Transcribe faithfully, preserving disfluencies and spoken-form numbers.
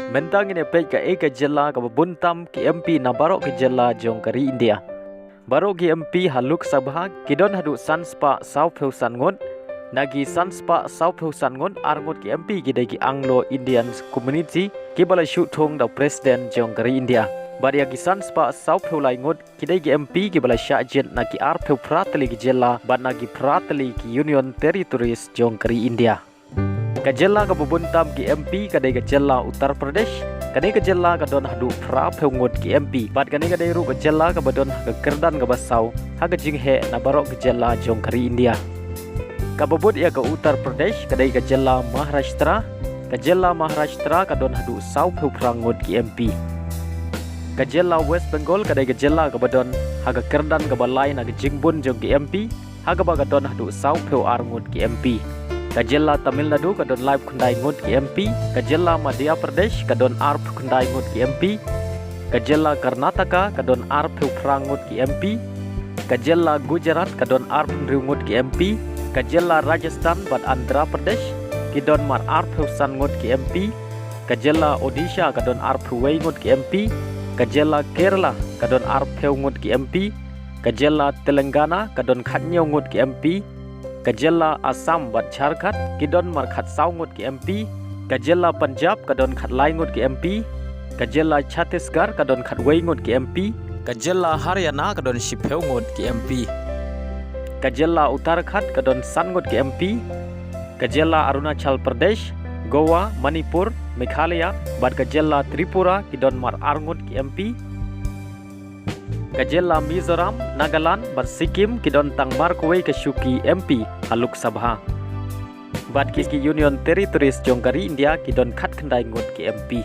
Mynta ngin ïa peit kaei ka jylla kaba bun tam ki M P na baroh ki jylla jong ka ri India. Baroh ki M P ha Lok Sabha ki don haduh san spah saw phew san ngut. Na ki san spah saw phew san ngut, ar ngut ki M P ki dei ki Anglo Indian community kiba la shu thung da u President jong ka ri India. Bad ïa ki san spah saw phew lai ngut ki dei ki M P kiba la shah jied na ki ar phew phra tylli ki jylla bad na ki phra tylli ki Union Territories jong ka ri India. Ka jylla kaba bun tam ki M P ka dei ka jylla Uttar Pradesh. Kane ka jylla ka don haduh phra phew ngut ki M P. Bad kane ka dei ruh ka jylla kaba don ha ka kyrdan kaba saw ha ka jingheh na baroh ka jylla jong ka ri India. Kaba bud ïa ka Uttar Pradesh ka dei ka jylla Maharashtra. Ka jylla Maharashtra ka don haduh saw phew phra ngut ki M P. Ka jylla West Bengal ka dei ka jylla kaba don ha ka kyrdan kaba lai na ka jingbun jong ki M P, ha kaba ka don haduh saw phew ar ngut ki M P. Ka jylla Tamil Nadu ka don laiphew khyndai ngut ki M P. Ka jylla Madhya Pradesh ka don arphew khyndai ngut ki M P. Ka jylla Karnataka ka don arphew phra ngut ki M P. Ka jylla Gujarat ka don arphew hynriew ngut ki M P. Ka jylla Rajasthan bad Andhra Pradesh ki don mar arphew san ngut ki M P. Ka jylla Odisha ka don arphew wei ngut ki M P. Ka jylla Kerala ka don arphew ngut ki M P. Ka jylla Telangana ka don khathynñiew ngut ki M P. Ka jylla Assam bad Jharkhand ki don mar khatsaw ngut ki M P. Ka jylla Punjab ka don khatlai ngut ki M P. Ka jylla Chhattisgarh ka don khatwei ngut ki M P. Ka jylla Haryana ka don shiphew ngut ki M P. Ka jylla Uttarakhand ka don san ngut ki M P. Ka jylla Arunachal Pradesh, Goa, Manipur, Meghalaya bad ka jylla Tripura ki don mar ar ngut ki M P. Ka jylla Mizoram, Nagaland bad Sikkim ki don tang mar kawei ka shuki M P ha Lok Sabha. Bad ki, ki Union Territories jong ka ri India ki don khatkhyndai ngut ki M P.